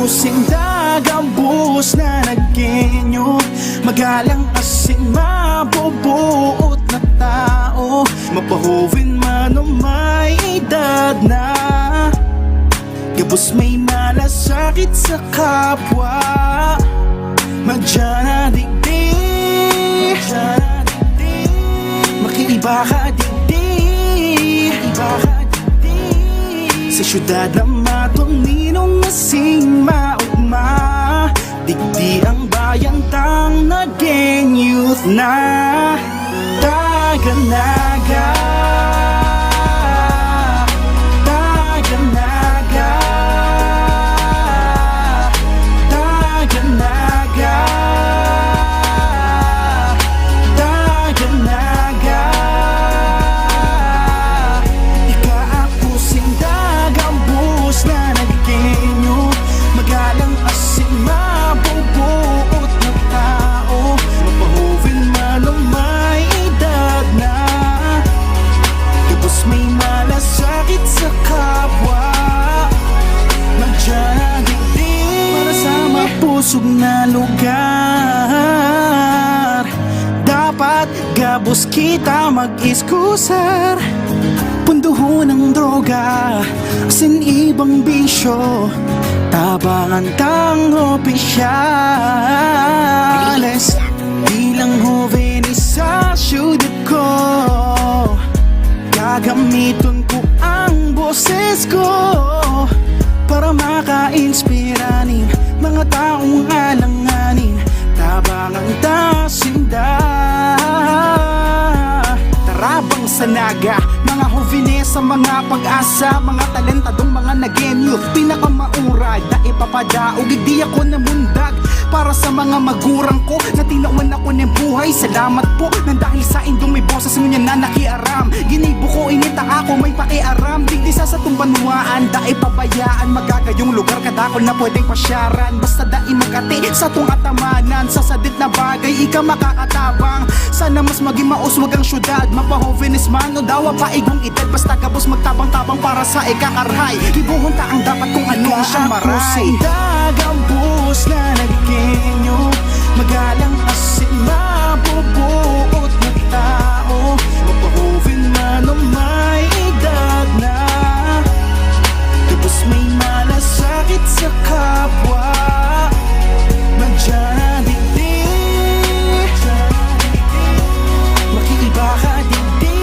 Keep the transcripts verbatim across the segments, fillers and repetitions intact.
Sinda gabos na naggenyo, magalang asin mabubuot na tao, mapahoven man o may edad na. Gabos may malasakit sa kapwa, madya na digdi, madya na digdi, makiiba ka digdi, makiiba ka digdi. Sa syudad na matoninong asing maugma, digdi ang bayan tang naging youth na. Taga Naga, Taga Naga, Taga Naga, Taga Naga. Ika ako sinda gabos na naggenyo, magalang asin mabubuot na tao, mapahoven man o may edad na. Gabos may malasakit sa kapwa, madya na digdi para sa mapusog na lugar. Dapat gabos kita mag-iskusar, punduhon ang droga, asin ibang bisyo, tabangan tang opisyales. Bilang hobenes sa syudad ko, gagamiton ko ang boses ko para maka-inspira nin mga taong alanganin, tabangan ta sinda. Tarabang sa Naga, mga hobenes sa mga pag-asa, mga talentadong mga naging youth, pinakamaurag, dai papadaog, igdi ako namundag para sa mga magurang ko na tinawan ako nin buhay. Salamat po nang dahil sa indong may boses ngunyan na nakiaram. Ginibo ko ini ta ako may pakiaram. Digdi sa satong banwaan, dai pabayaan, magagayong lugar kadakol na pwedeng pasyaran. Basta dai makati satong atamanan, sa sadit na bagay ika makakatabang. Sana mas maging mauswag ang syudad, mapahobenes man o dawa pa igong edad, basta gabos magtabang-tabang para sa ikakarahay. Gibohon ta ang dapat kung ano ang siyang maray. Sinda gabos na naggenyo, magalang asin mabubuot na tao, mapahoben man o may edad na. Gabos may malasakit sa kapwa, madya na digdi, makiiba ka digdi.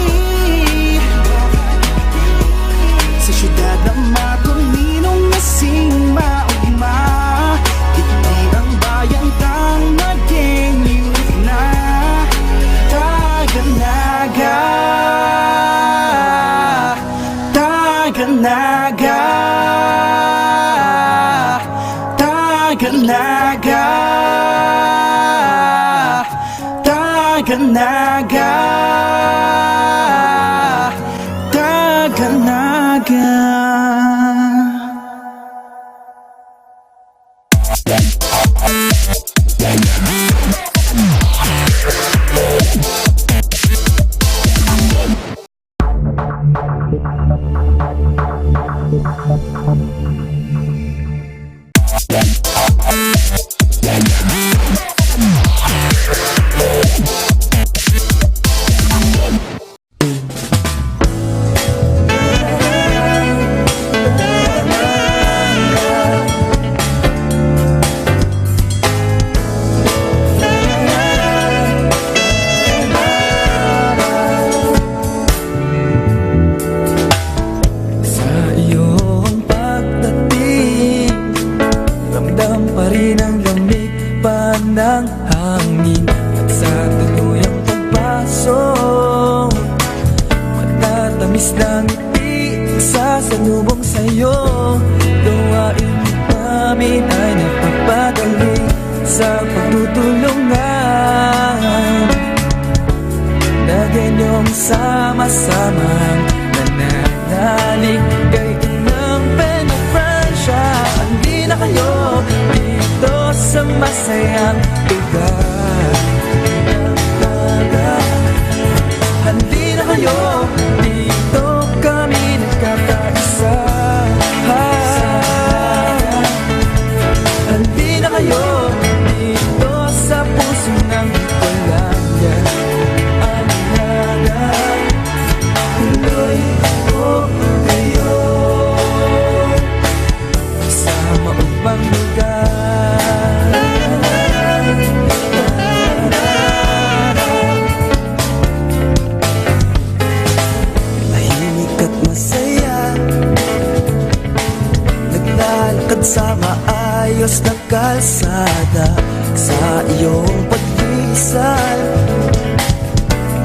Sa syudad na matoninong asing maugma, digdi ang bayan tang naging youth na. Taga Naga, Taga Naga, Taga Naga, Taga Naga, Taga Naga. Sa iyong pagdating, ramdam pa rin ang lamig pa ng hangin, at sa tuluyang pagpasok, matatamis na ngiti sa salubong sa'yo. Gawain namin ay nagpapadali sa pagtutulungan, na ganyong sama-samang nananalig kay Inang Peña Francia. Hali na kayo dito sa masayang lugar. Hali na kayo, dito kami nagkakaisa. Kat masaya, naglalakad sa maayos na kalsada. Sa iyong pagdisal,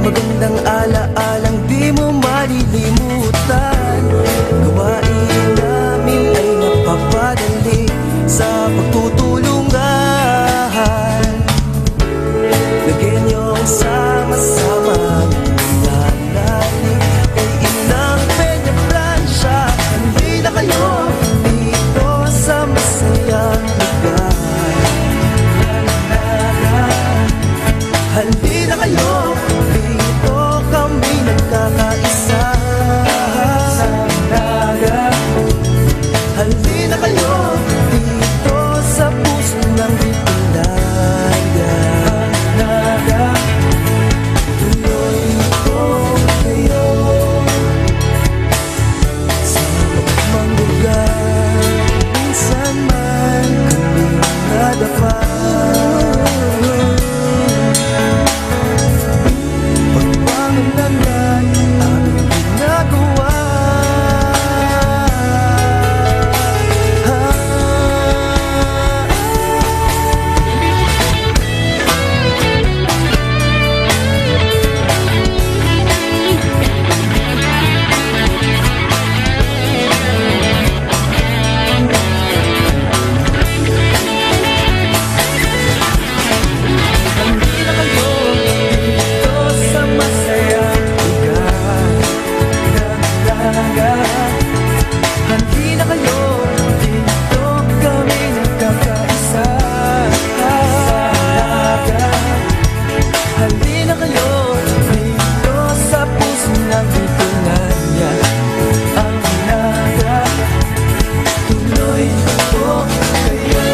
magandang alaalang di mo malilimutan. Gawain namin ay napapadali sa pagtutulungan. Lagyan niyong sama-sama ang nanay kay Inang Peña Francia. Halina kayo dito sa masayang lugar. Halina kayo dito, kami nagkakaisa. Halina kayo dito sa puso ng Bicolania. Tuloy ko kayo sa anumang lugar, minsan man kami nadapa. Pagpangalangan aming ginagawa. Halina kayo, dito kami nagkakaisa. Halina kayo, dito sa puso ng Bicolania. Ang Naga, tuloy ko kayo.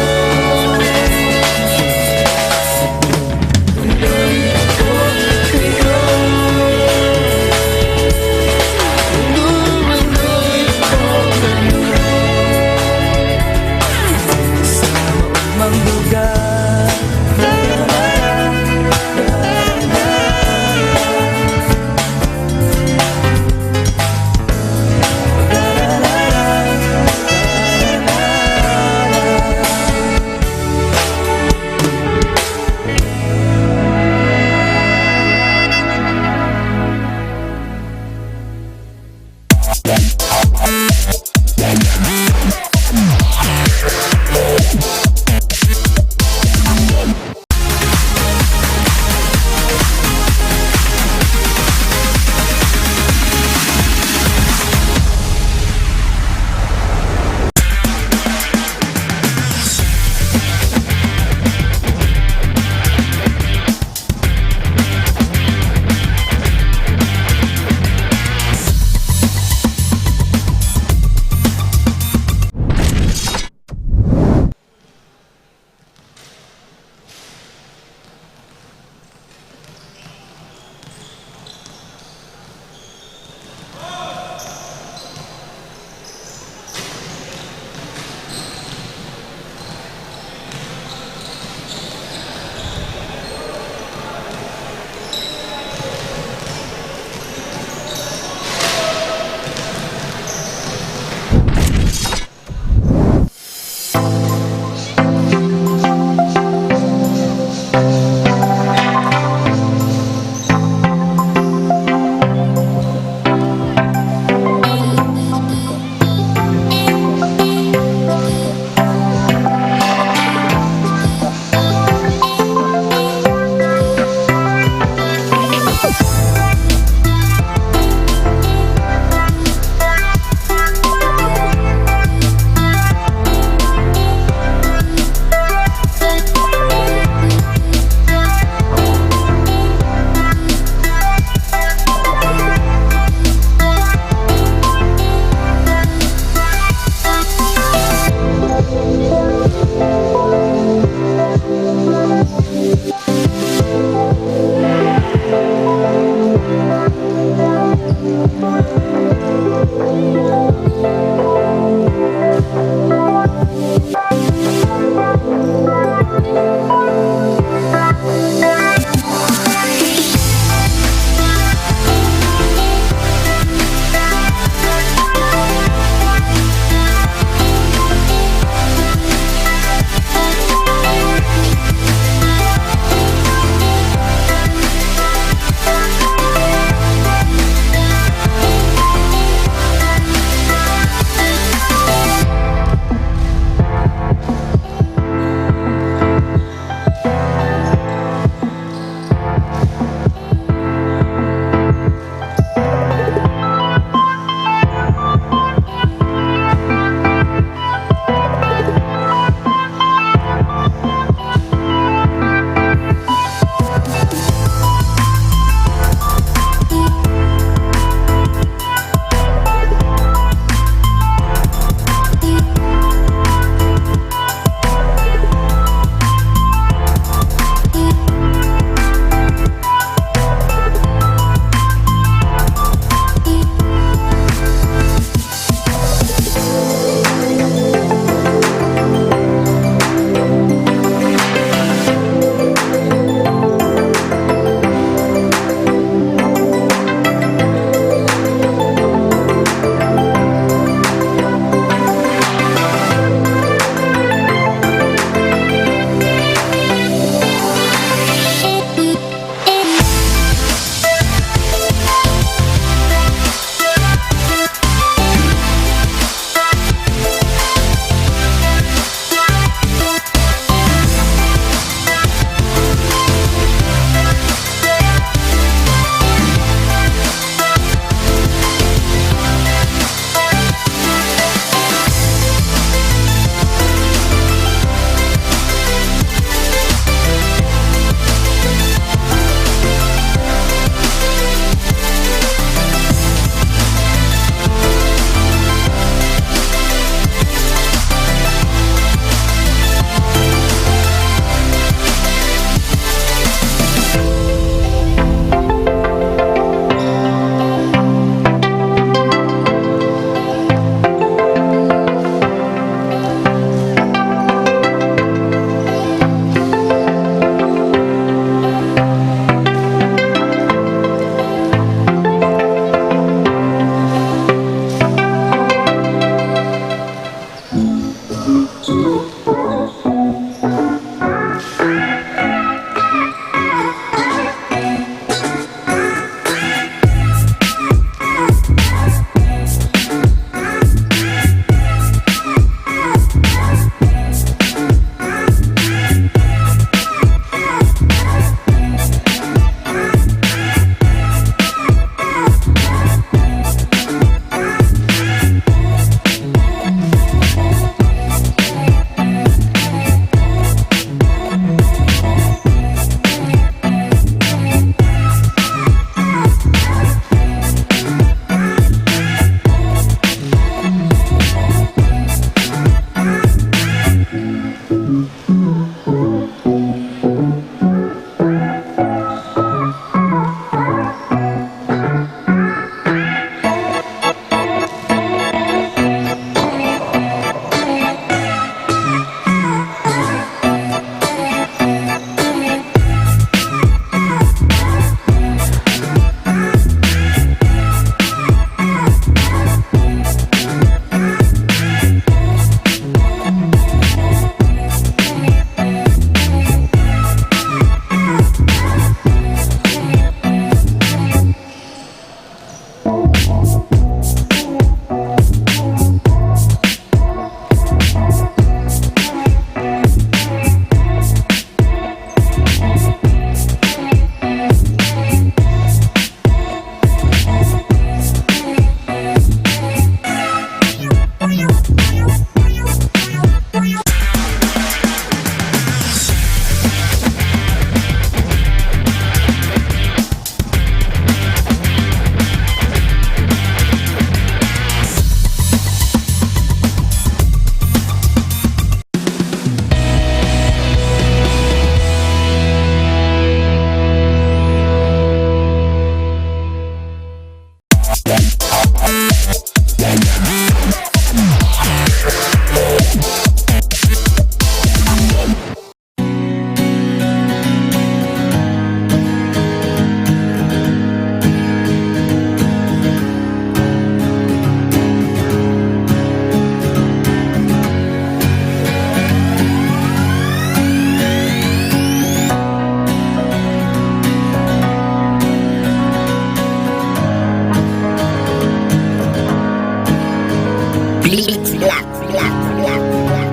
Blitz Black, Black, Black, Black.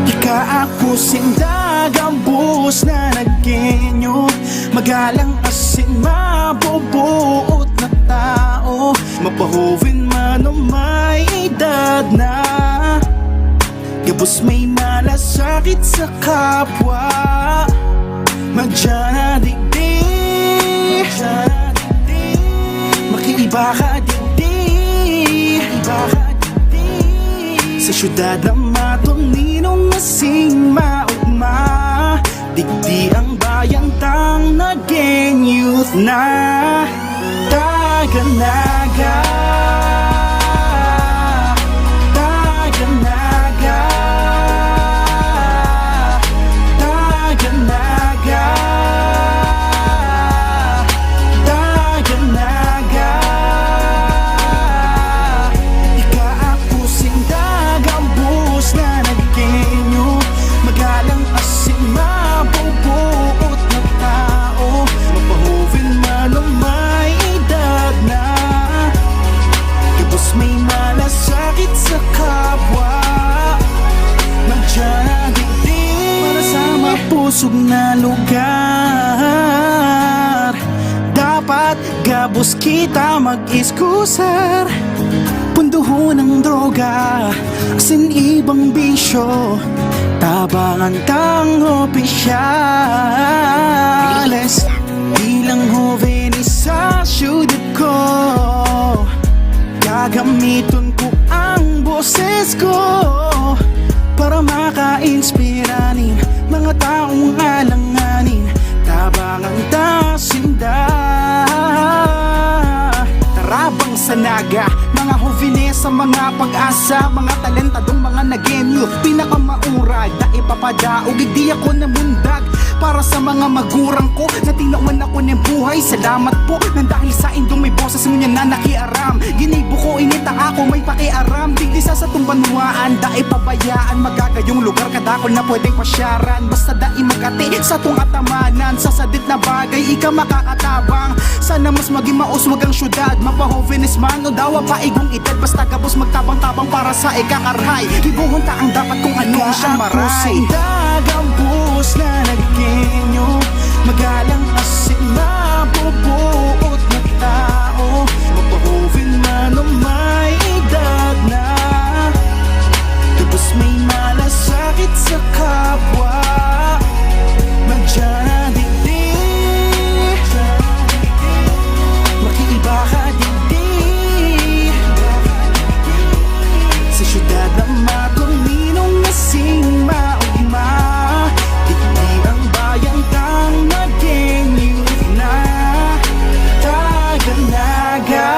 Ika ako sinda gabos na naggenyo, magalang asin mabubuot na tao, mapahoven man o may edad na. Gabos may malasakit sa kapwa. Madya na digdi, makiiba ka digdi, sa syudad na matoninong asing maugma. Digdi ang bayan tang naging youth na. Taga Naga, Taga Naga, Taga Naga, Taga Naga. Ika ako sinda gabos na naggenyo, magalang asin mabubuot na tao, mapahoven man o may edad na. Gabos may malasakit sa kapwa, madya na digdi para sa mapusog na lugar. Dapat gabos kita mag-iskusar, punduhon ang droga, asin ibang bisyo, tabangan tang opisyales. Bilang hobenes sa syudad ko, gagamiton ko ang boses ko para maka-inspira nin mga taong alanganin, tabangan ta sinda. Tarabang sa Naga, mga hobenes sa mga pag-asa, mga talentadong mga naging youth, pinakamaurag na ipapadaog. Igdi ako namundag para sa mga magurang ko na tinawan ako nin buhay. Salamat po nang dahil sa indong may boses ngunyan na nakiaram. Ginibo ko ini ta ako may pakiaram. Digdi sa satong banwaan, dai pabayaan, magagayong lugar kadakol na pwedeng pasyaran. Basta dai magati satong atamanan, sa sadit na bagay ika makakatabang. Sana mas maging mauswag ang syudad, mapahobenes man o dawa pa igong edad, basta gabos magtabang-tabang para sa ikakarahay. Gibohon ta ang dapat kung ano siya maray. Ako sinda gabos na naggenyo, magalang asin mabubuot na tao, mapahoven man o may edad na. Tapos may malasakit sa kapwa, madya na digdi, makiiba ka digdi. Sa syudad na matoninong asing maugma, digdi ang bayan tang naging youth na. Taga Naga,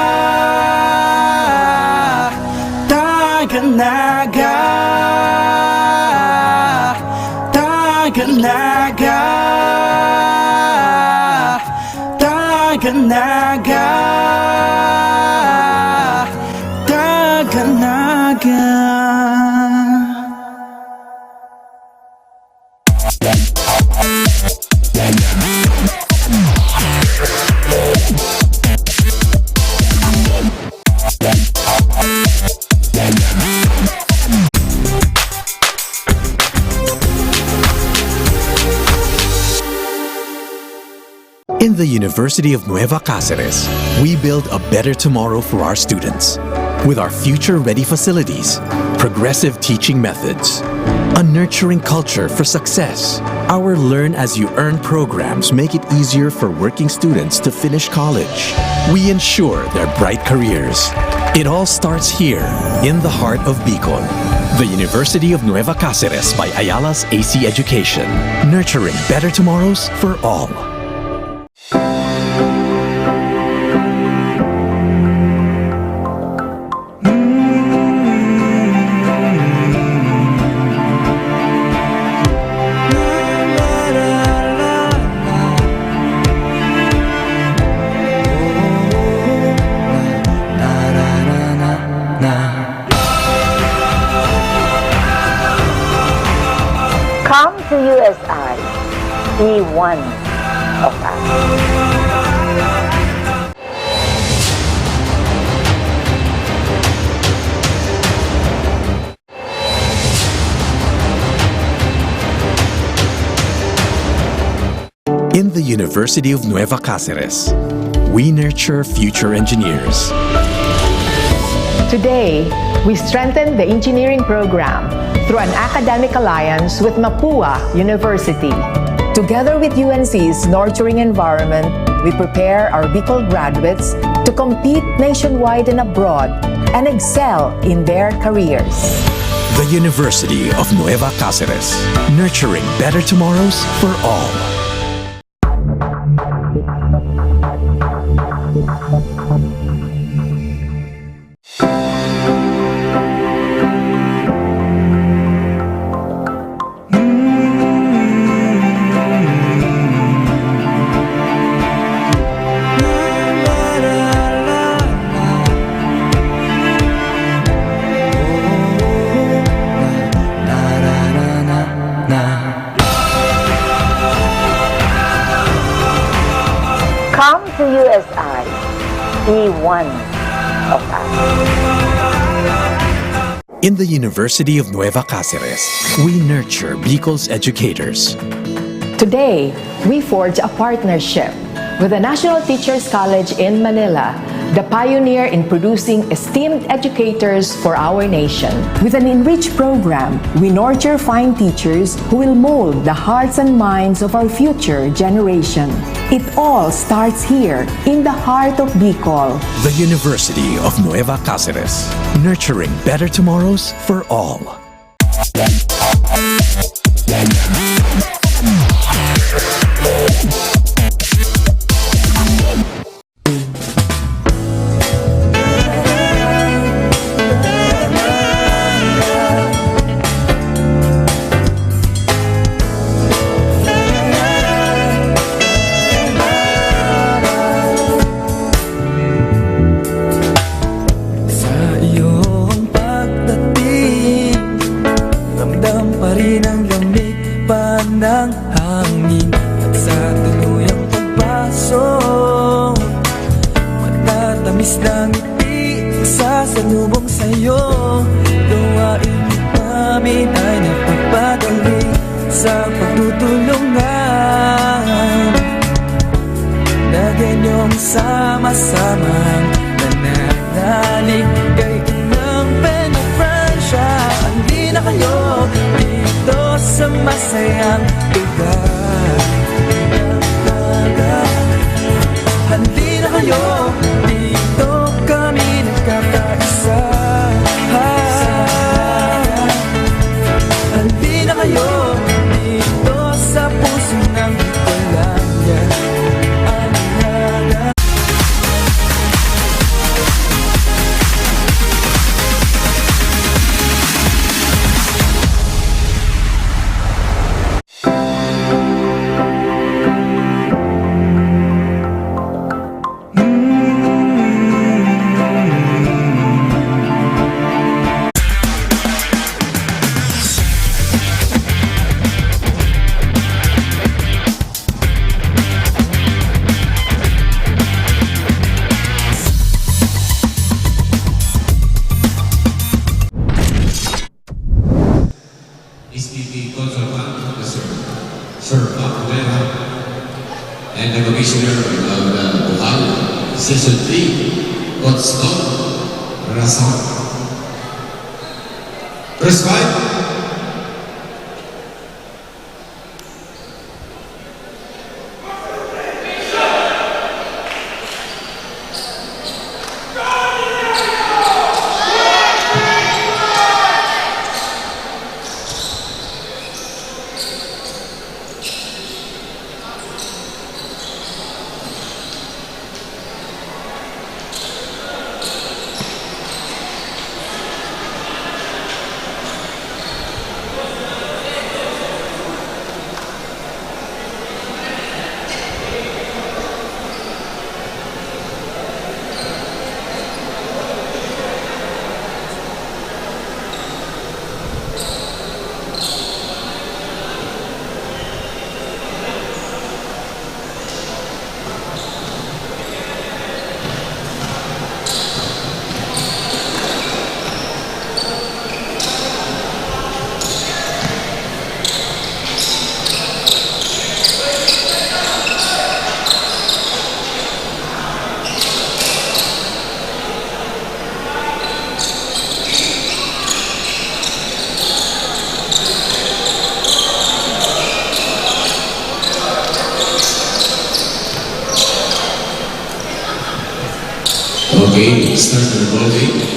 Taga Naga, Taga Naga, Taga Naga, Taga Naga. In the University of Nueva Cáceres, we build a better tomorrow for our students. With our future-ready facilities, progressive teaching methods, a nurturing culture for success, our Learn As You Earn programs make it easier for working students to finish college. We ensure their bright careers. It all starts here, in the heart of Bicol. The University of Nueva Cáceres by Ayala's A C Education, nurturing better tomorrows for all. Come to U S I, be one of us. The University of Nueva Cáceres. We nurture future engineers. Today, we strengthen the engineering program through an academic alliance with Mapua University. Together with U N C's nurturing environment, we prepare our Bicol graduates to compete nationwide and abroad and excel in their careers. The University of Nueva Cáceres, nurturing better tomorrows for all. Come to U S I, be one of us. In the University of Nueva Cáceres, we nurture Bicol's educators. Today, we forge a partnership with the National Teachers College in Manila, the pioneer in producing esteemed educators for our nation. With an enriched program, we nurture fine teachers who will mold the hearts and minds of our future generation. It all starts here, in the heart of Bicol. The University of Nueva Cáceres, nurturing better tomorrows for all. Sa iyong pagdating, ramdam pa rin ang lamig pa ng hangin. At sa tuluyang pagpasok, matatamis na ngiti sa salubong sa'yo. Gawain namin ay napapadali sa pagtutulungan na ganyong sama-samang nananalig kay Inang Peñafrancia. Halina kayo dito sa masayang lugar. Halina kayo dito, kami nagkakaisa. Halina kayo dito sa puso ng Bicolandia. Ang S P P Consultant Officer, Sir Pop Vera, and the Commissioner of the Bohol, Session three, Coach Tom Rason. Press five. Okay, start the ball game.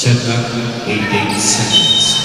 Shot clock, eighteen seconds.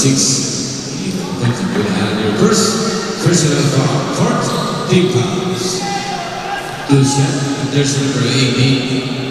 Your first personal foul, fourth team foul. Two shot, jersey number eighteen.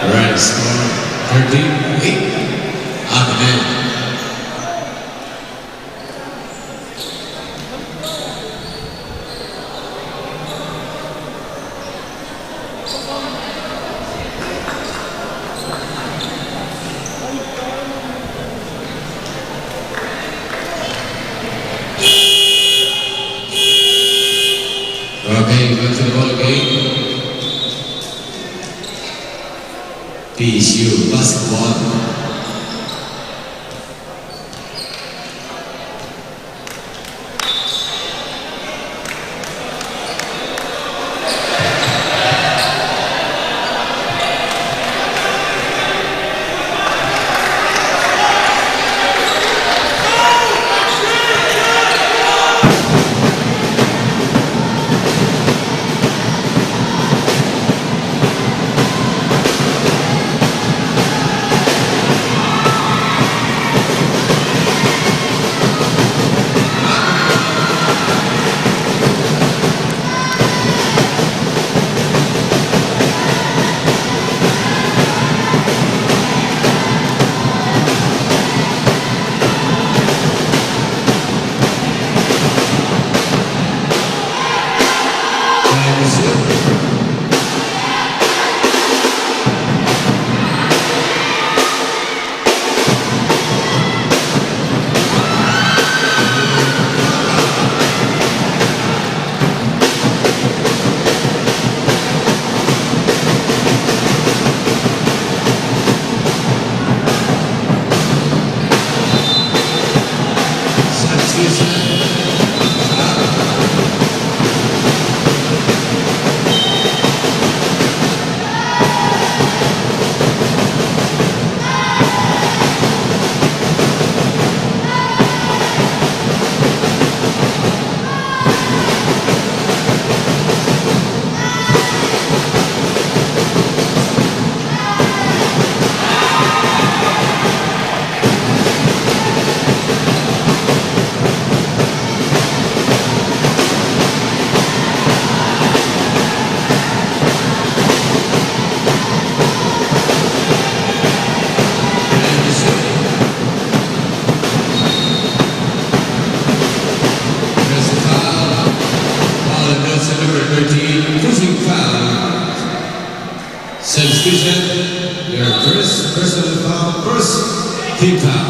Right, score thirteen eight. Amen. Okay, basketball game. P S U basketball. There's a foul. Foul on Nelson, number thirteen. Pushing foul. Substitution. Your first personal foul. First team foul.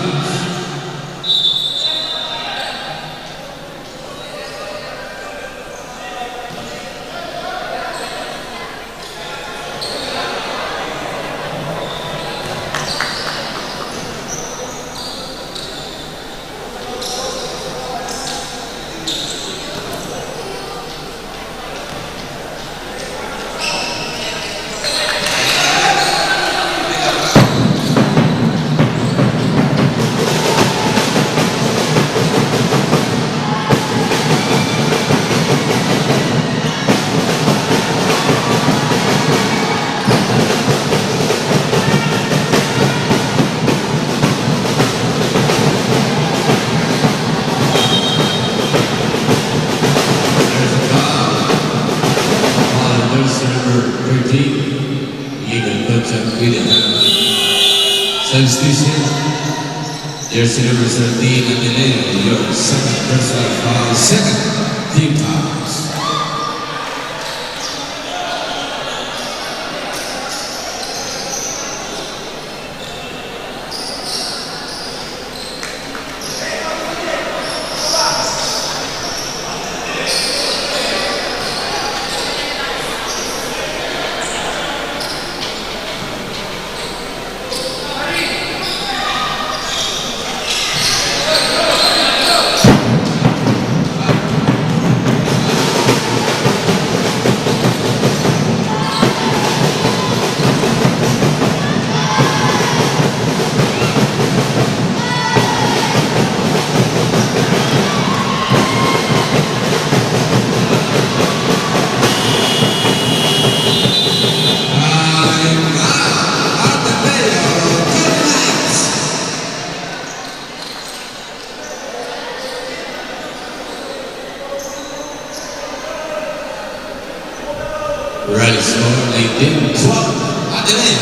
Jersey number seventeen, Ateneo, your second personal foul, second team fouls. Right score, nineteen twelve. Ateneo.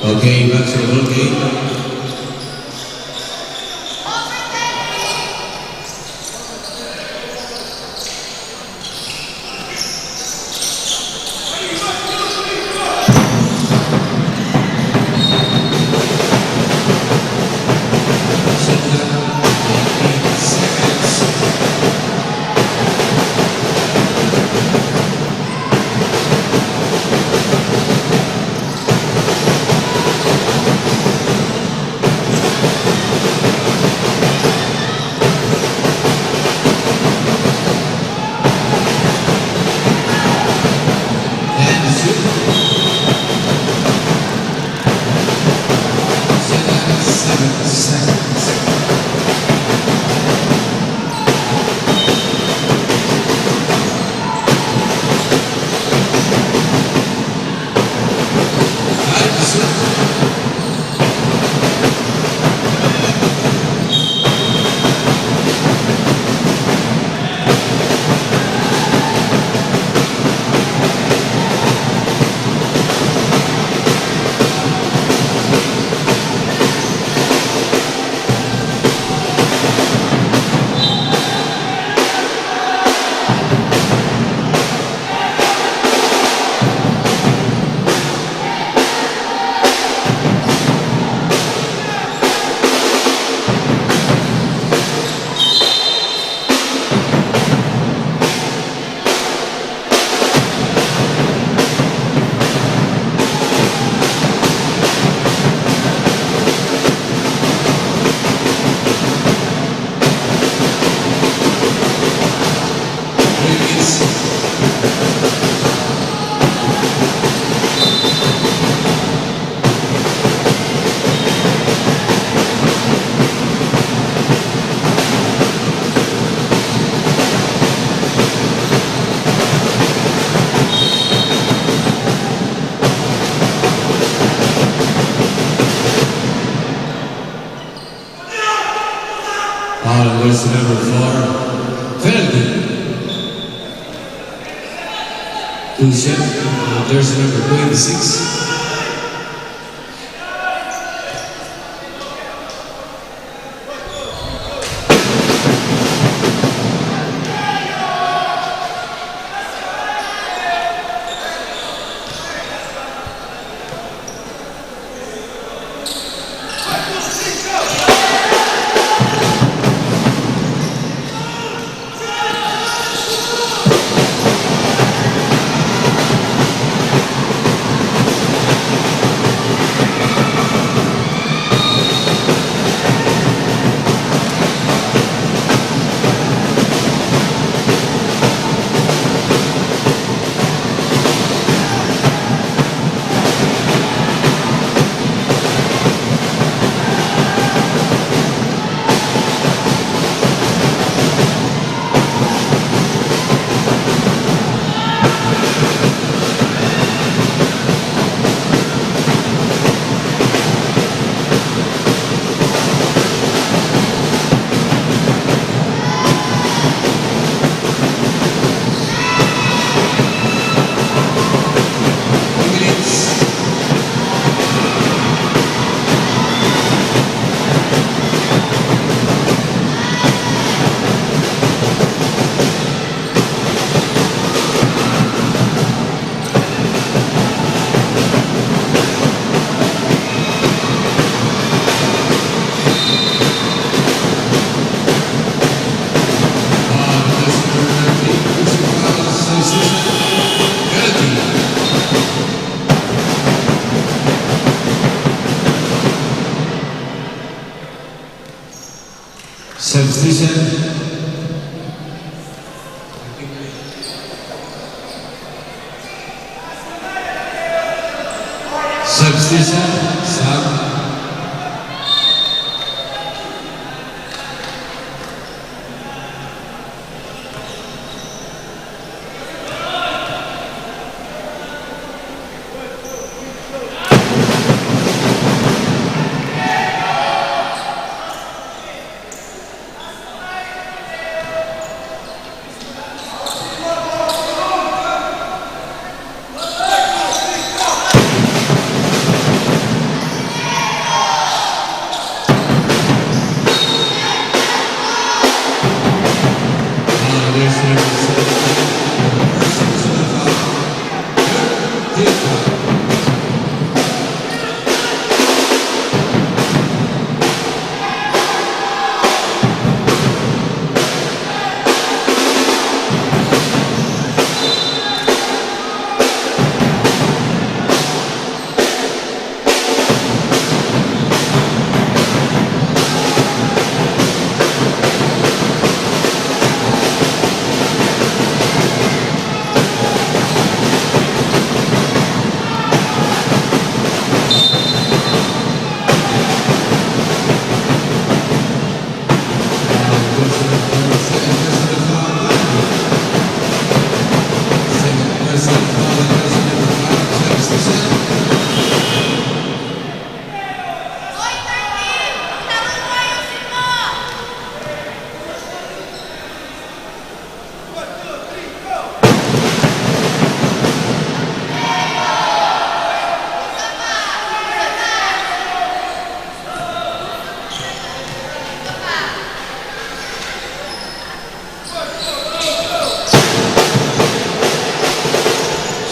Okay, back to the ball game. Foul, number four. Penalty. Two shot. Uh, jersey number twenty-six. Substitution, sub.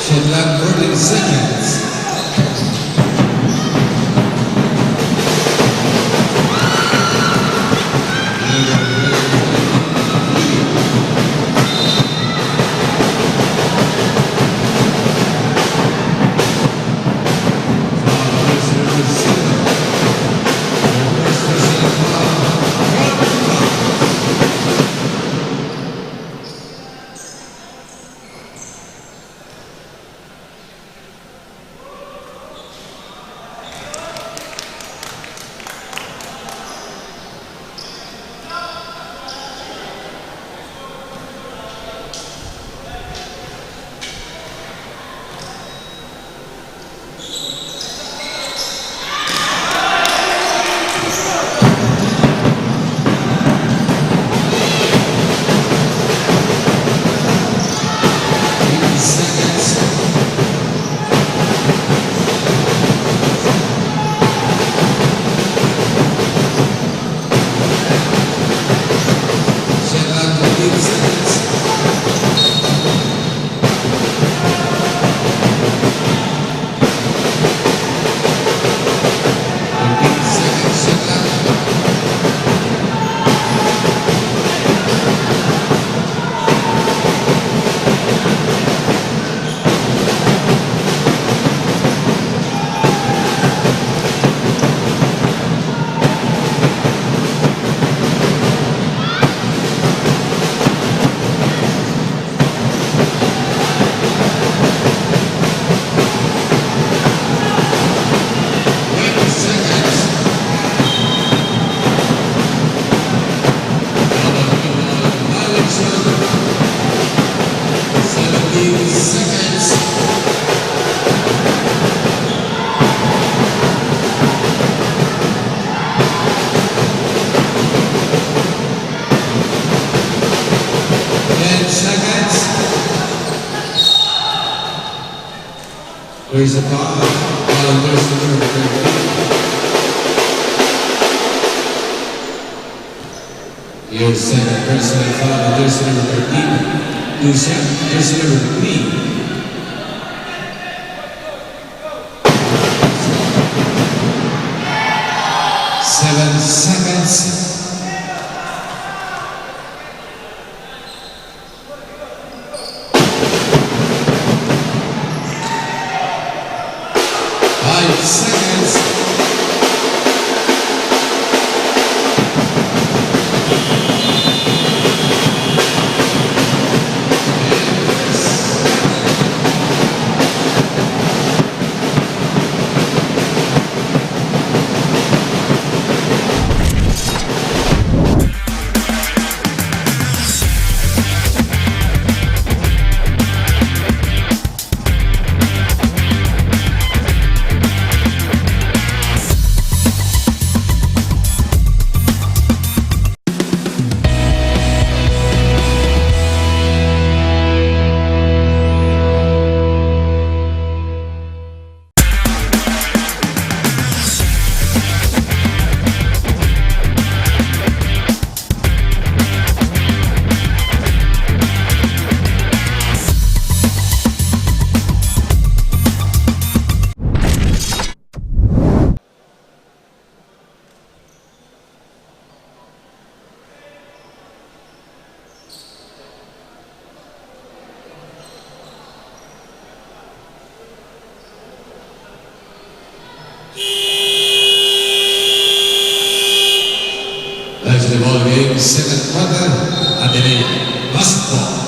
Shot clock, fourteen seconds. Ten seconds. There's a foul. Foul on jersey number thirteen. Your second personal foul on jersey number thirteen. Two shot, jersey number three. Seven seconds. Five seconds. Second quarter, Ateneo basketball.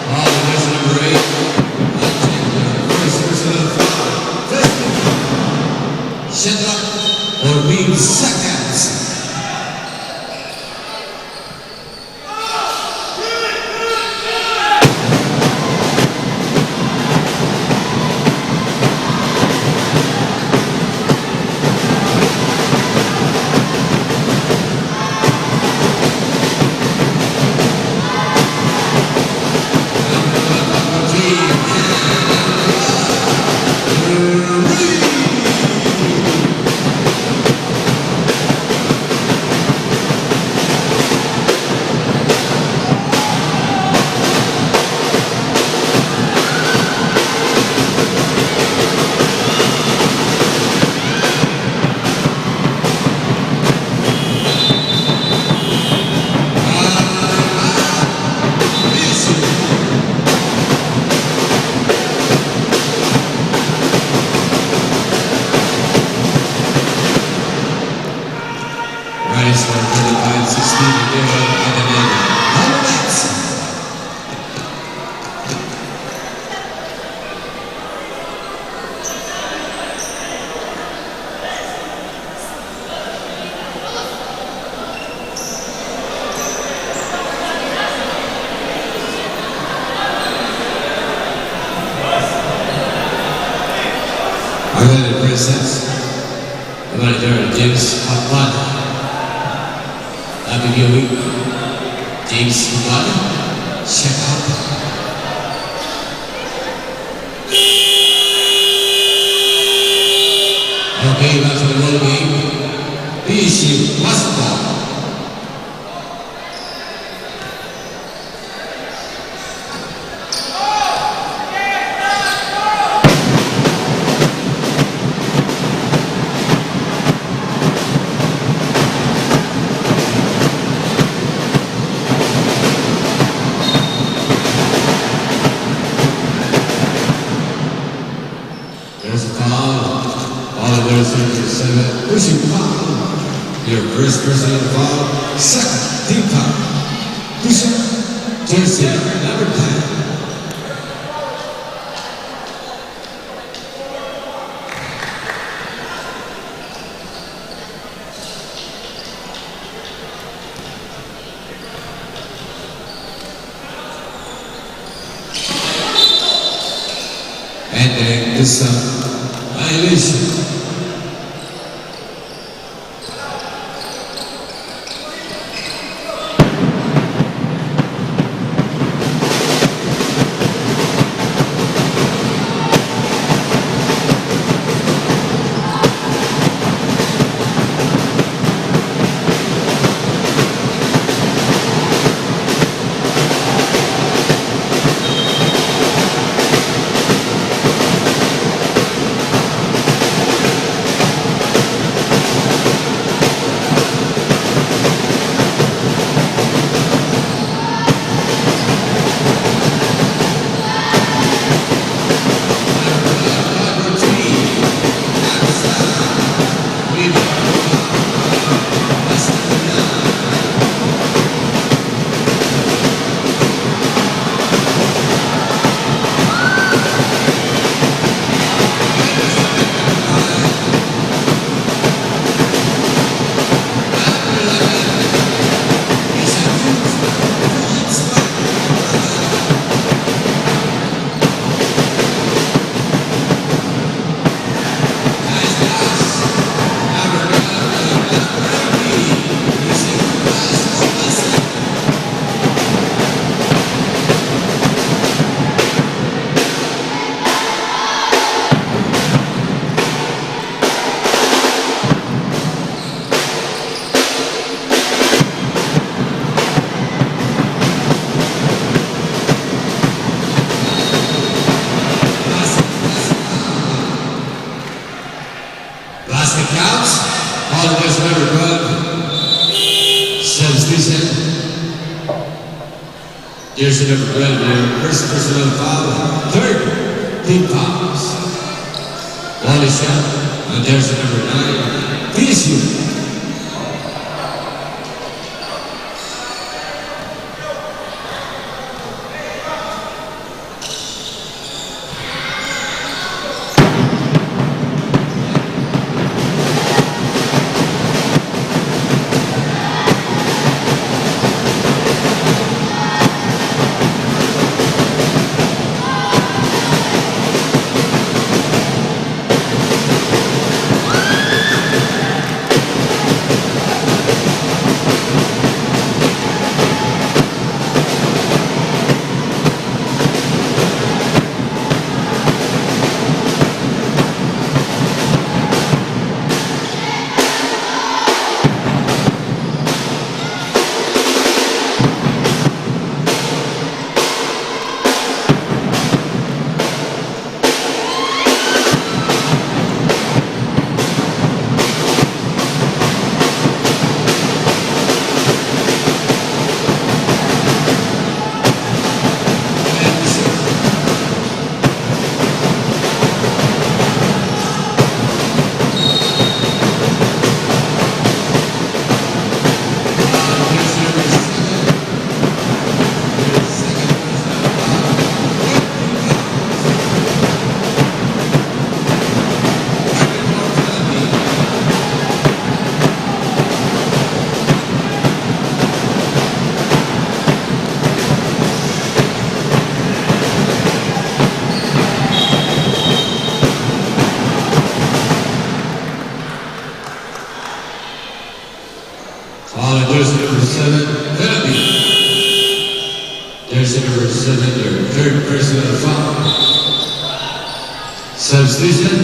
Foul, number eight. First personal foul. First foul. Shot clock for being seconds. Nice one, twenty-five sixteen, Ateneo. All right. Ang presence. Manager James Pagmada. Happy viewing. James Pagmada. Check out. Okay, back to the ball game. P S U basketball. There's a foul. Oliver, number seven, pushing foul. Your first personal foul, second, team foul. Push up, jersey, number ten. And this uh, violation. Basket counts. All of those number twelve. Substitution. Jersey number twelve, your first personal foul. Third, team fouls. Wally Shot, on jersey number nine, P S U. Foul on jersey number seven, penalty. Jersey number seven, your third personal foul. Substitution.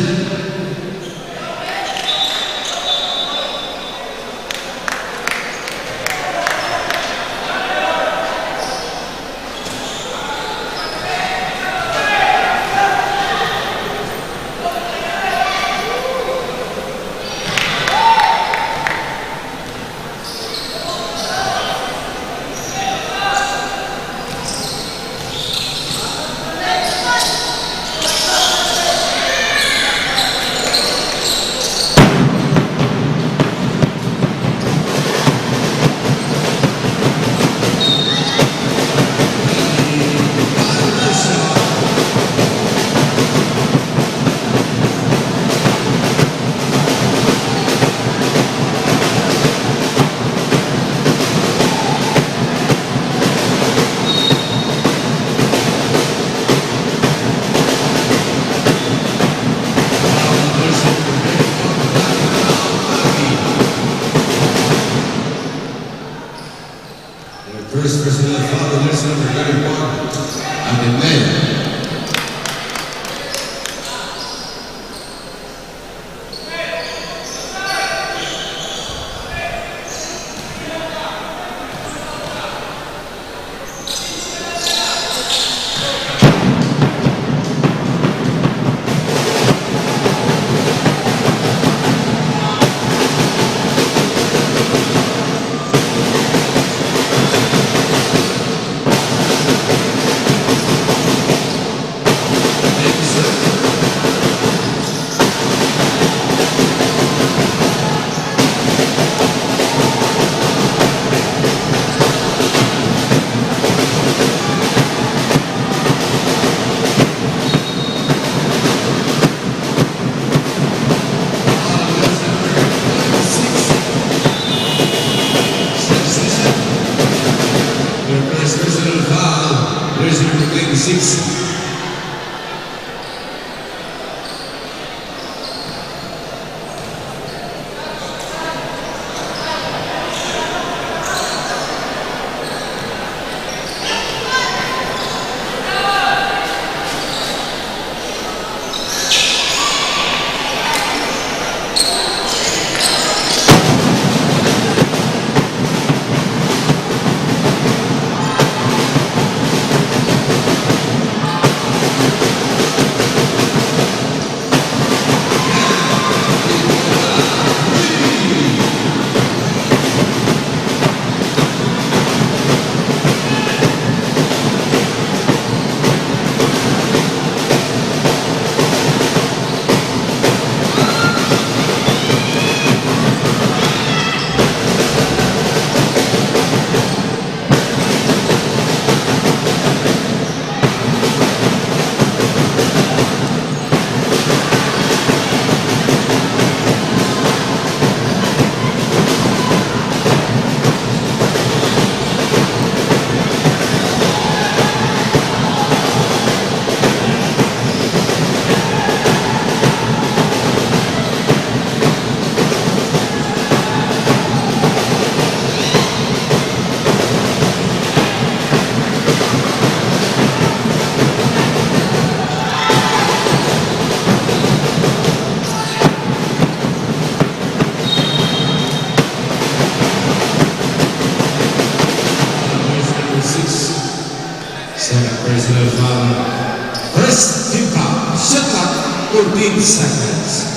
seconds.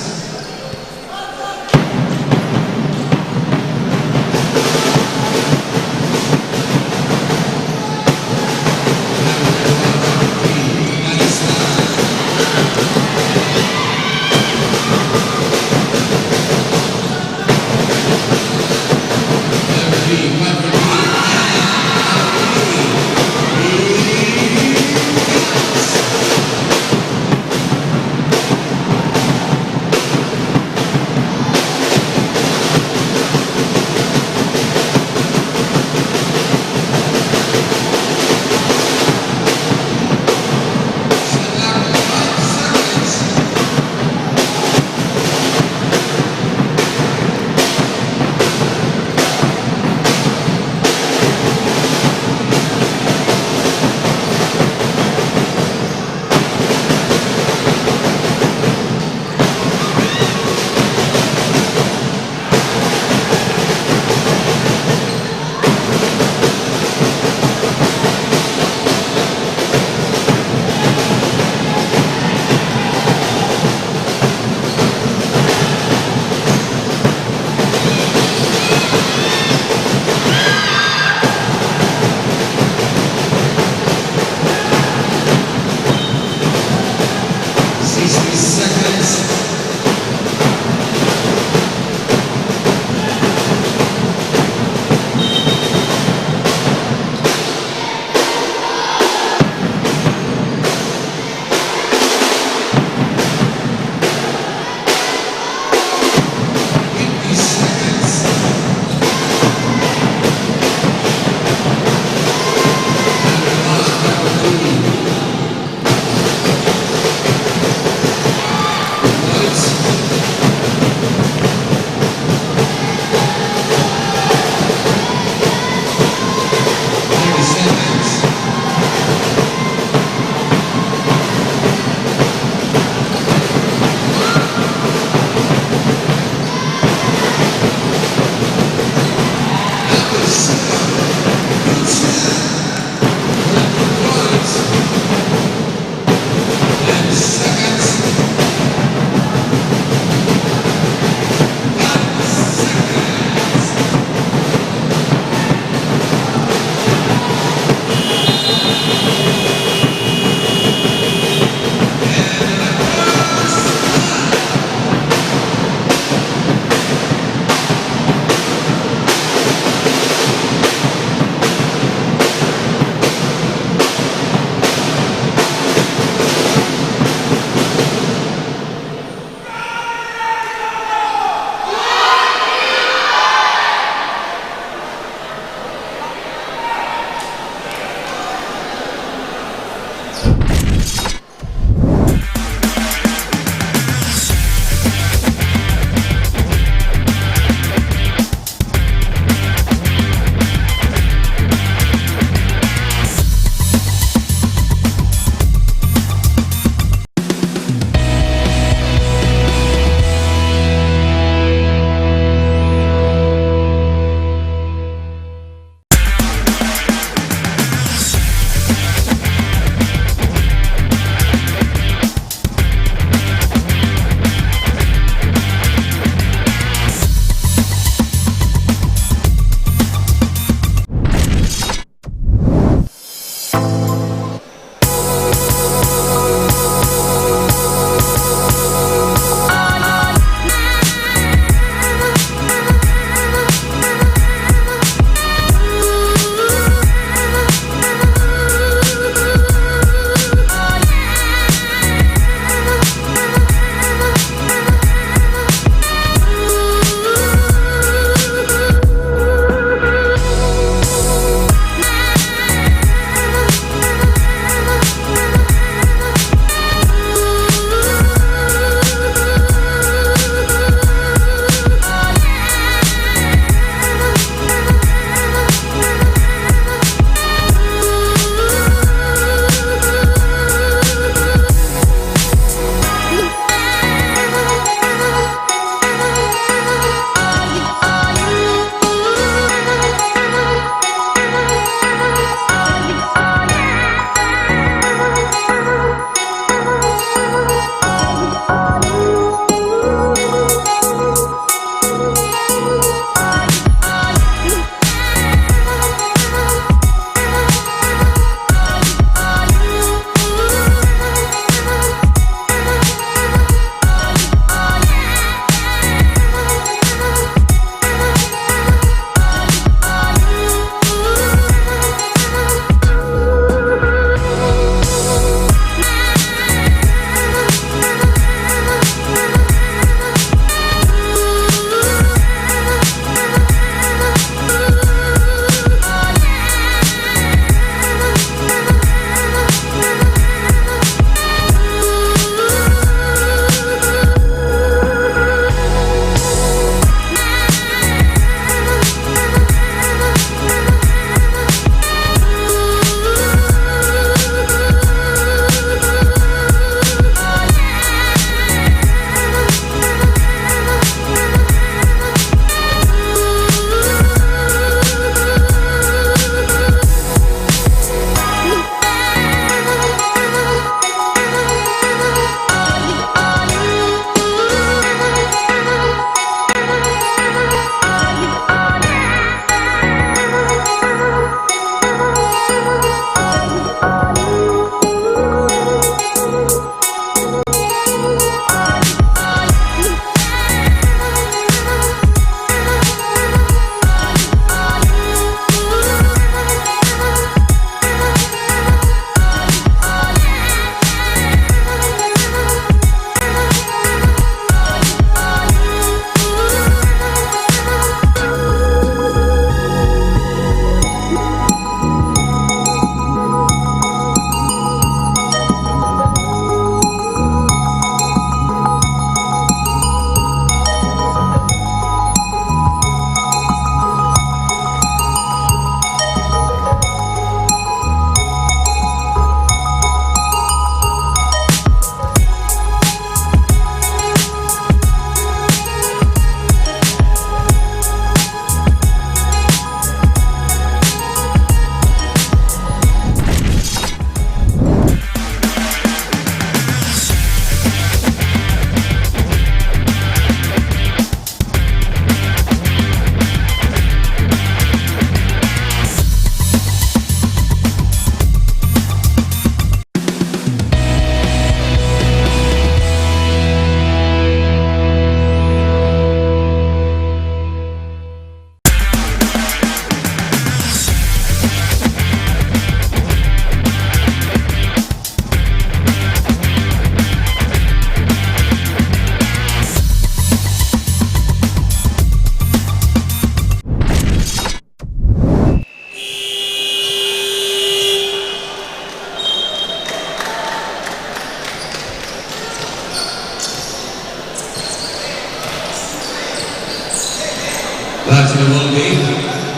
Sa ball game,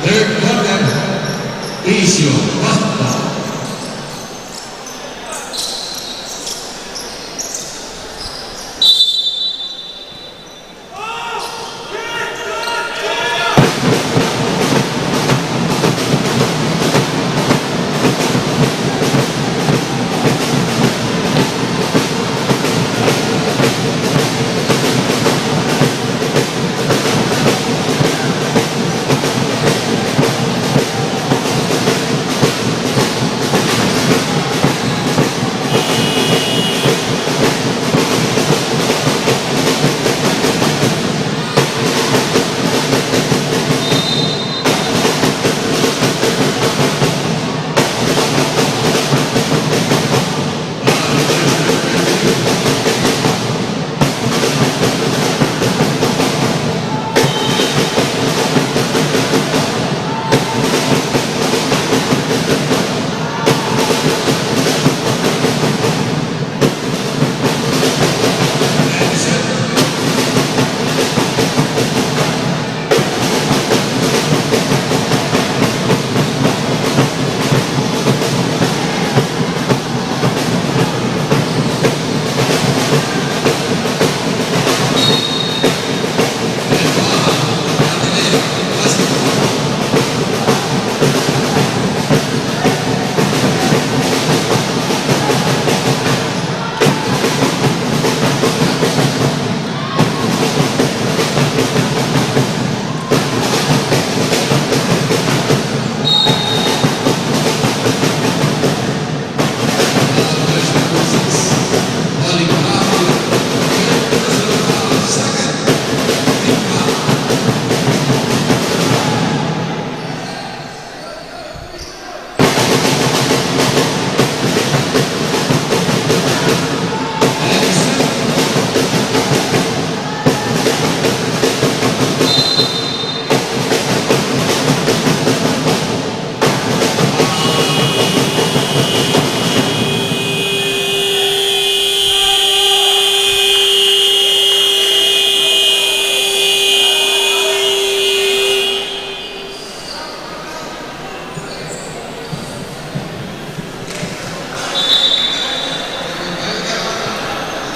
third quarter, Tisio, Basta.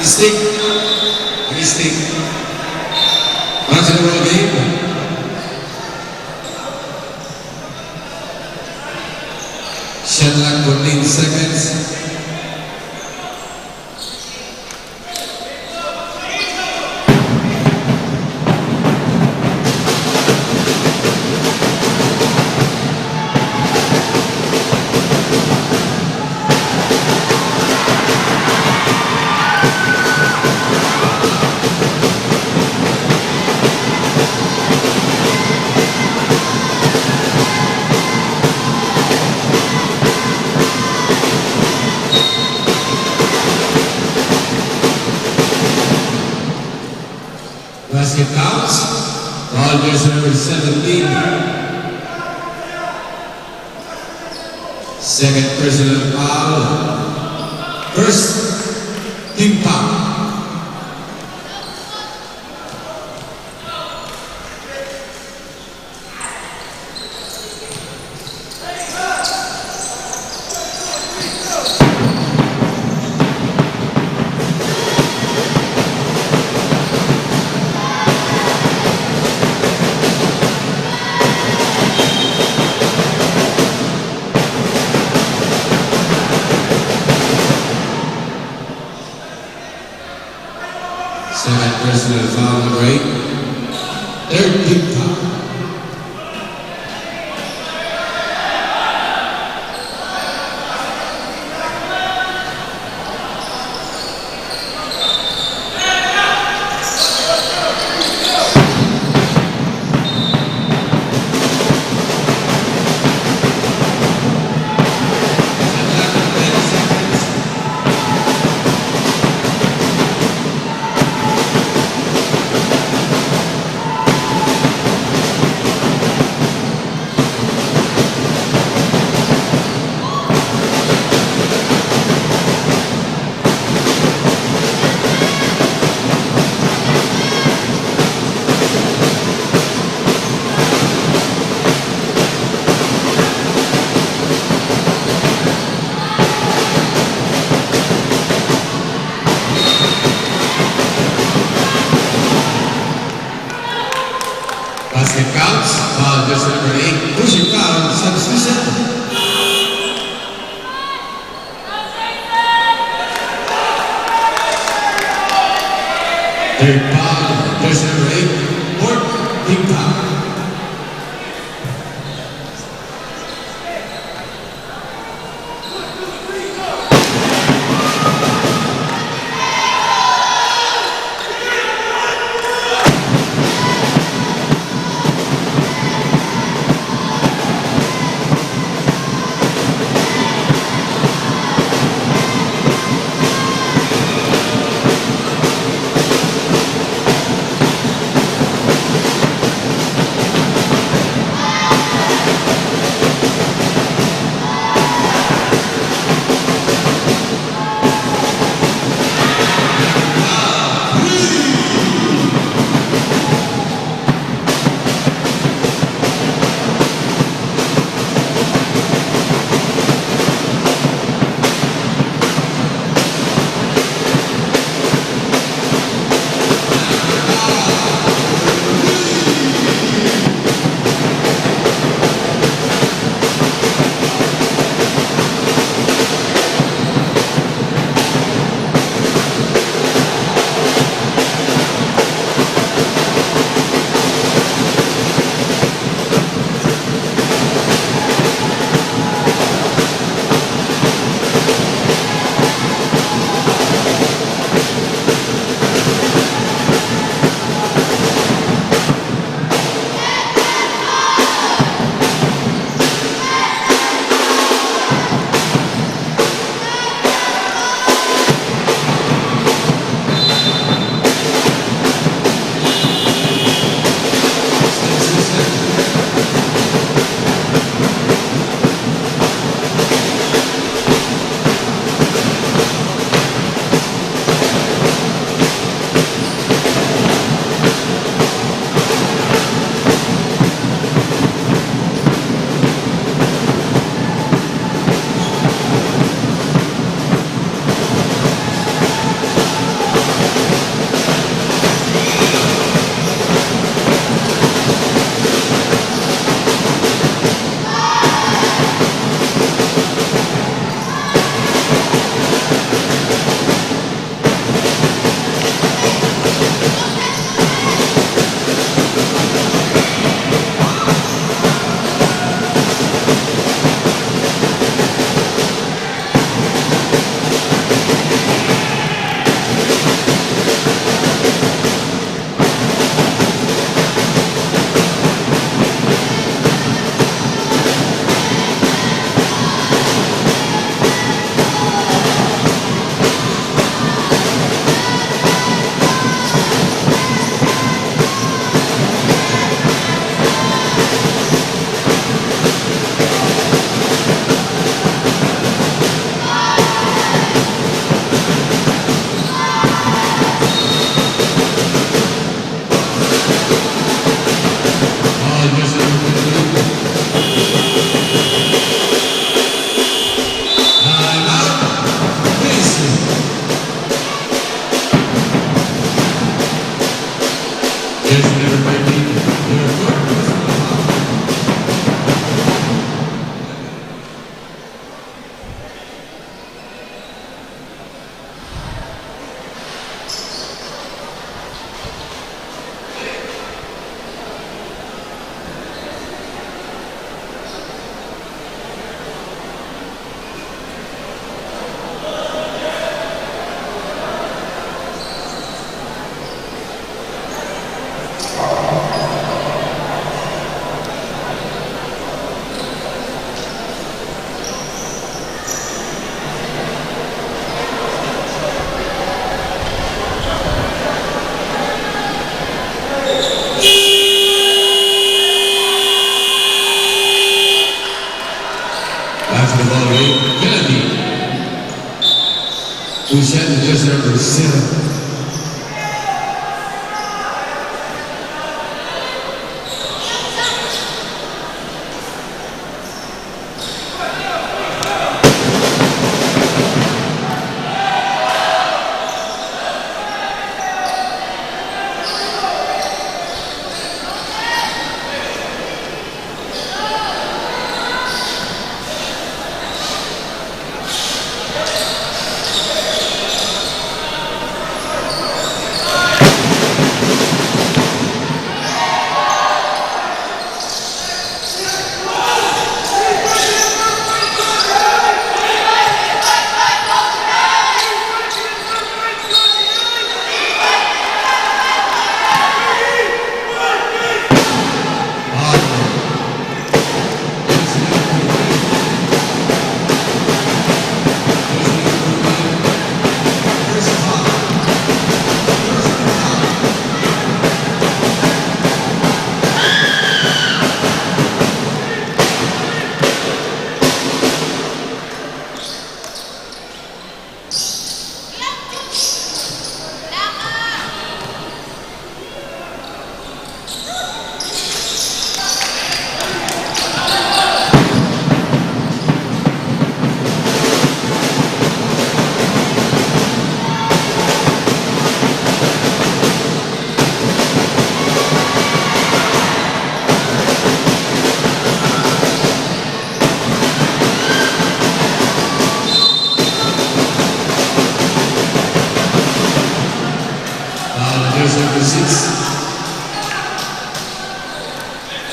Mistake. Mistake. Back to the ball game. Shot clock, fourteen seconds. Basket counts. Foul, jersey number seventeen. Second personal foul. First, team foul. Second personal foul, number eight. Third team foul. Number eight, Bishop Khan, substitution. Third foul, jersey number eight, Port Big Foul.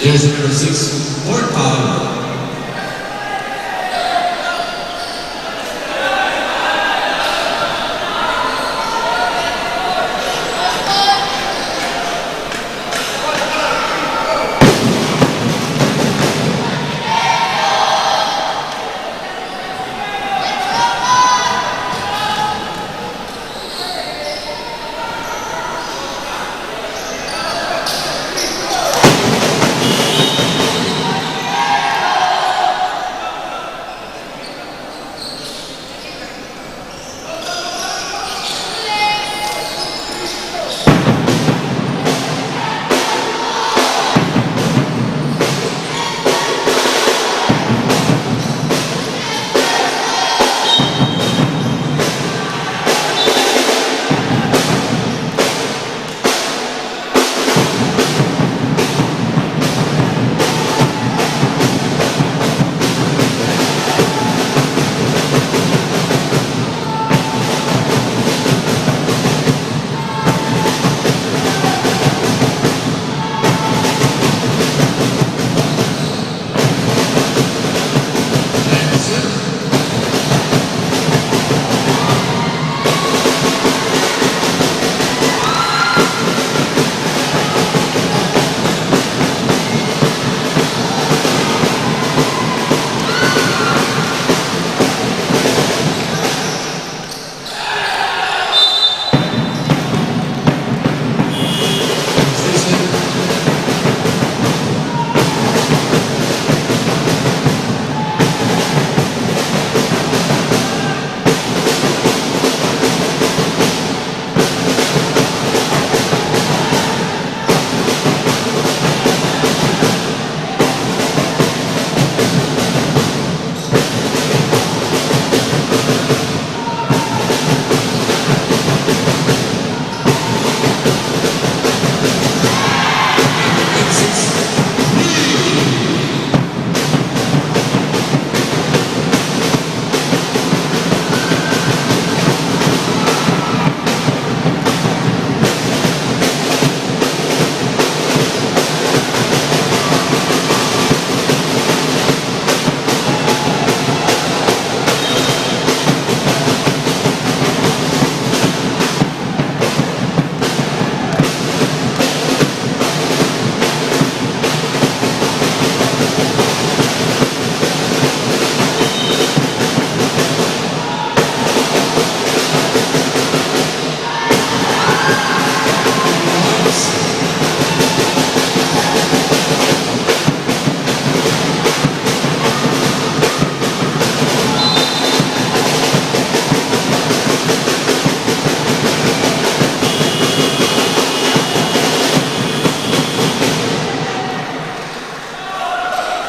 Jersey number six, fourth foul.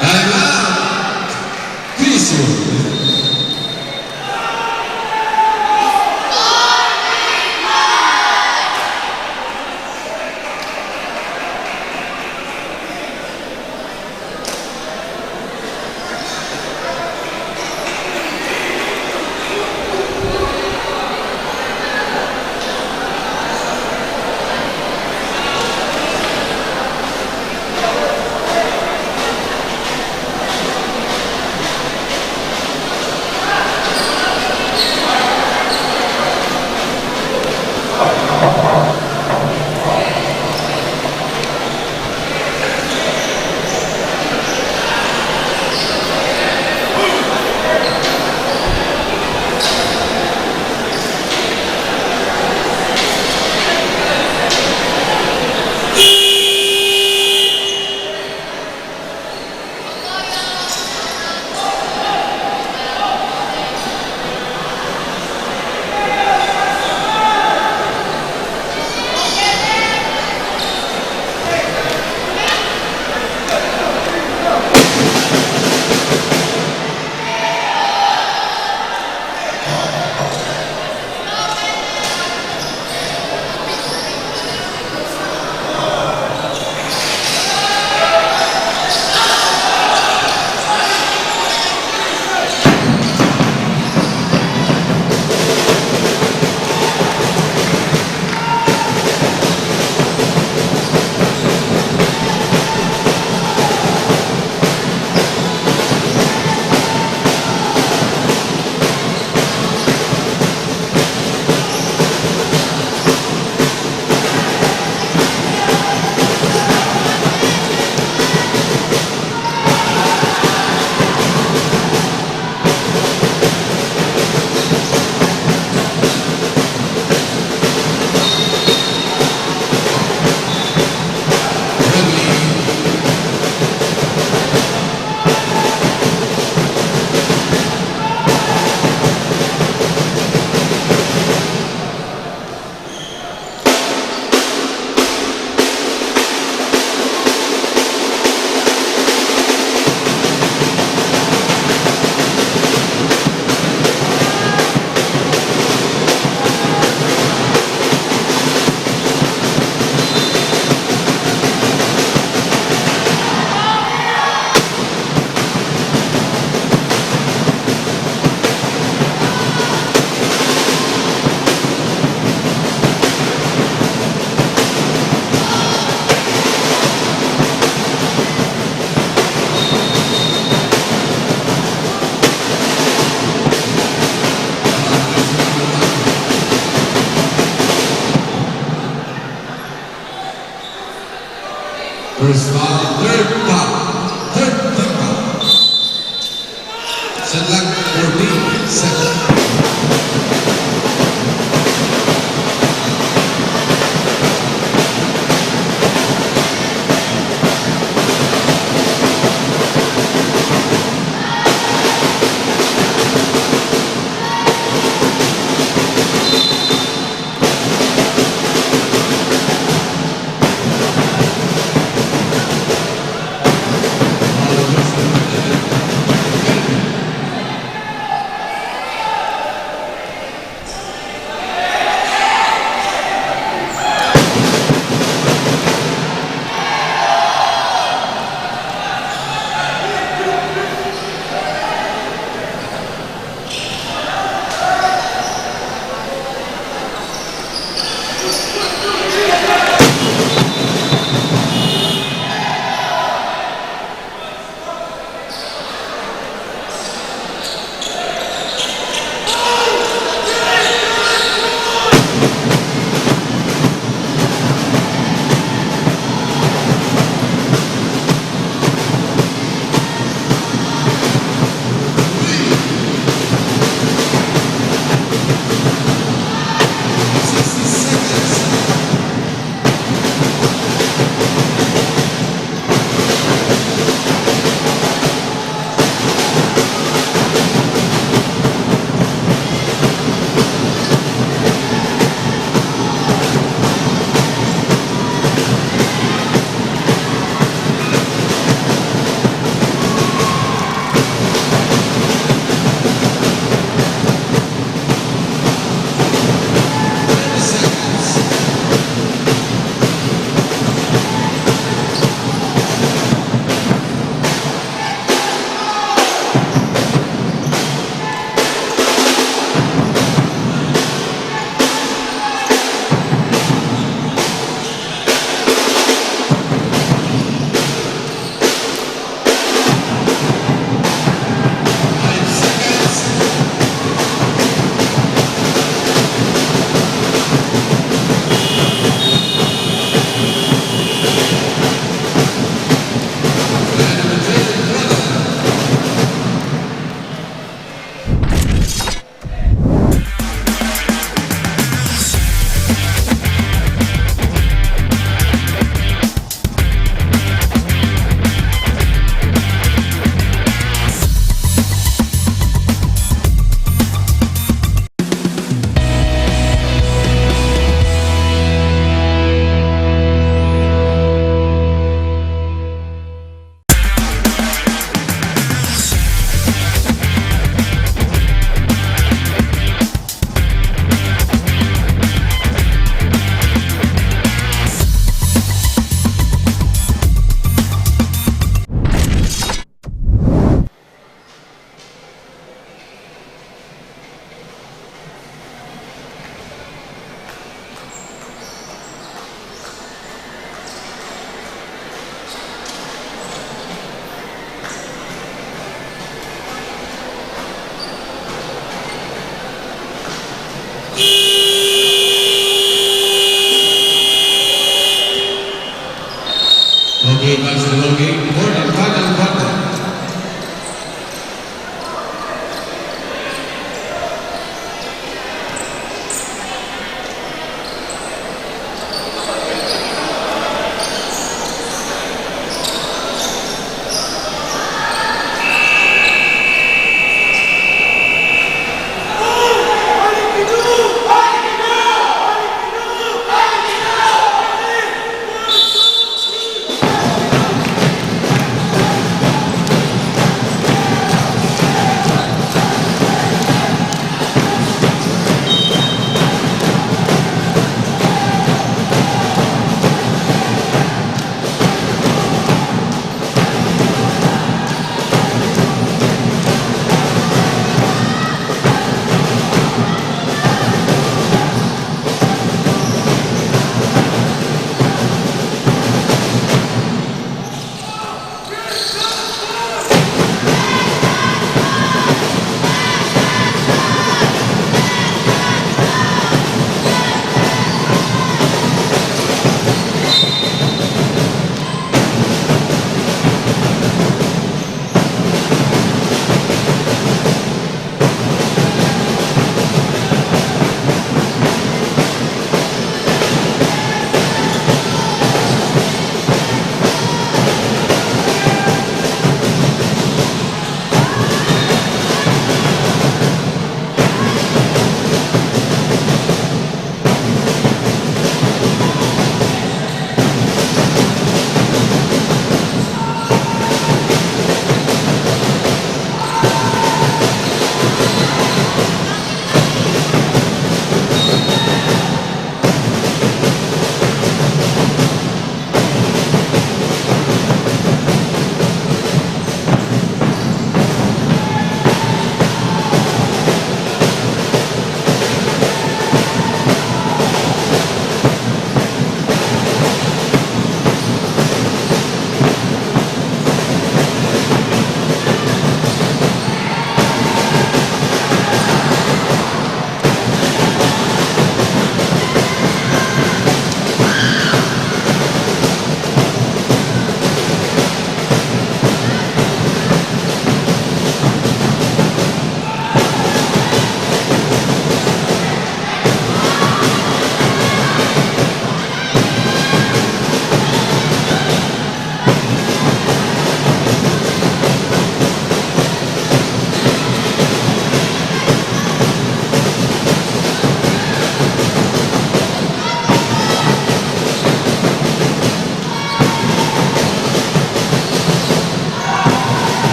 Time out! Finish. First foul, third foul, third team foul. Shot clock, fourteen seconds. Okay, that's the ball game. Quarter, final quarter.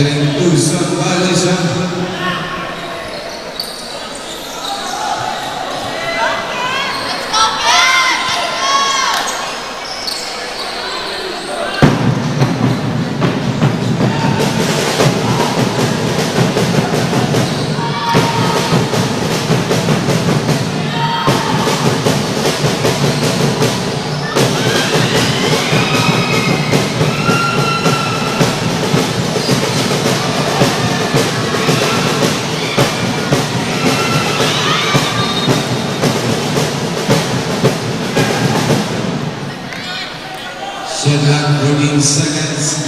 Luzon violation. Shot clock, fourteen seconds.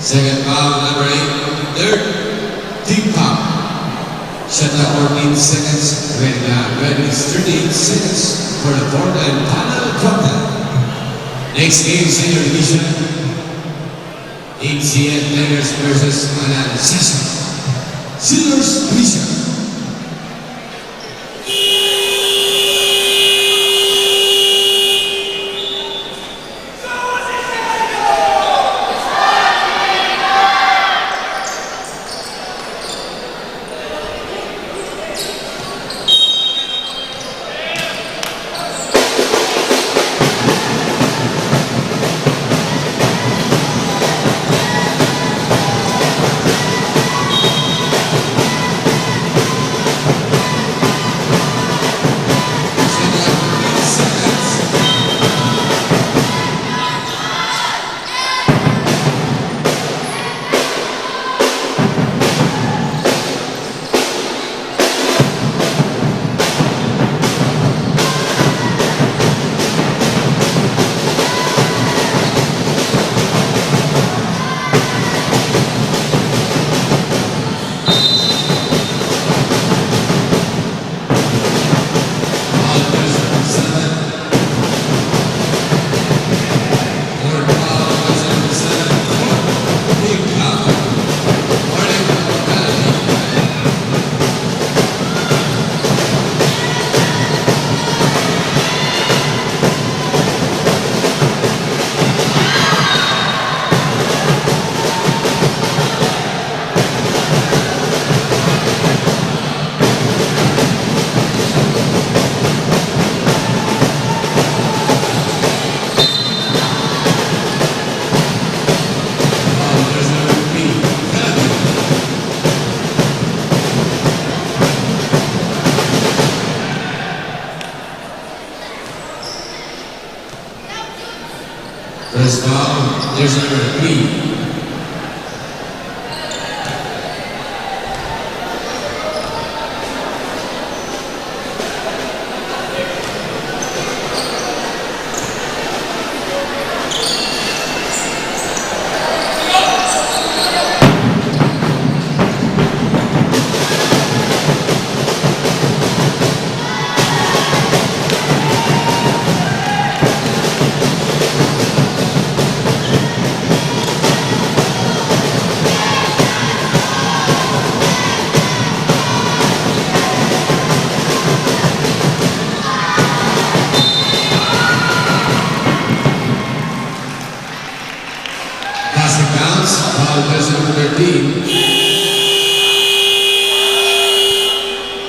Second foul, number eight, third, team foul. Shot clock, fourteen seconds, remaining, uh, remaining thirty-eight seconds for the fourth and final quarter. Next game, senior division, A C N Tigers versus Manalo Session. Seniors division. First foul, jersey number three. Jersey number thirteen.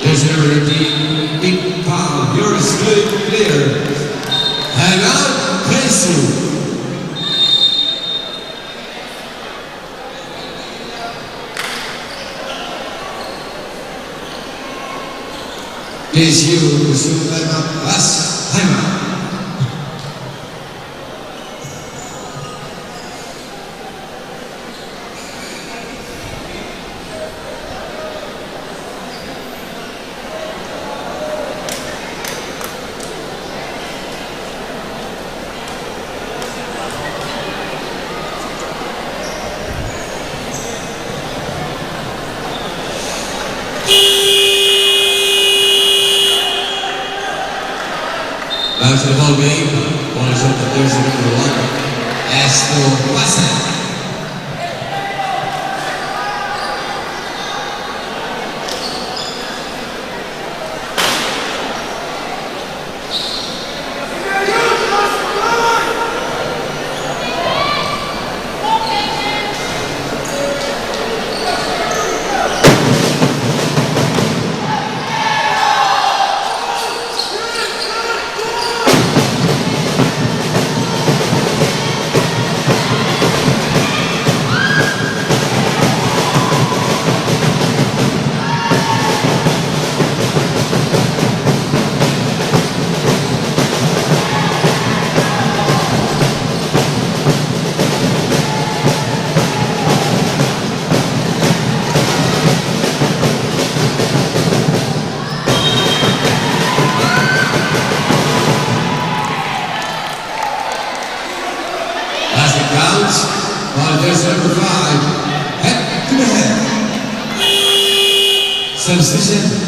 Jersey number thirteen, Big Pao, your exclusive player. Hang out, praise you. Praise you, Kusum Laima, Bas Laima. Back to the ball game. Ball is up to jersey number one, Astro Pasa. As it counts, ball jersey number five, head to the head. Substitution.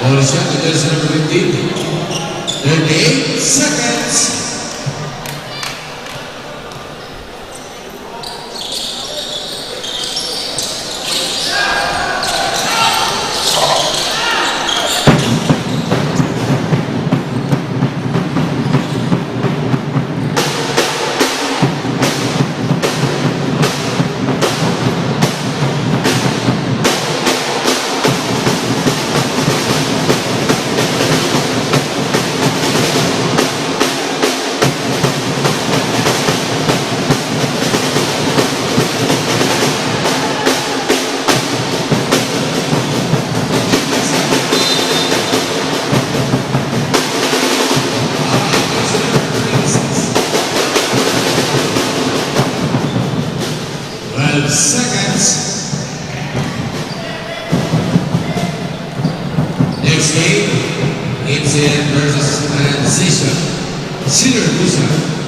Ball shot to jersey number fifteen. Thirty-eight seconds. Twelve seconds. Next game, Ibsen versus Transition. Senior Busa.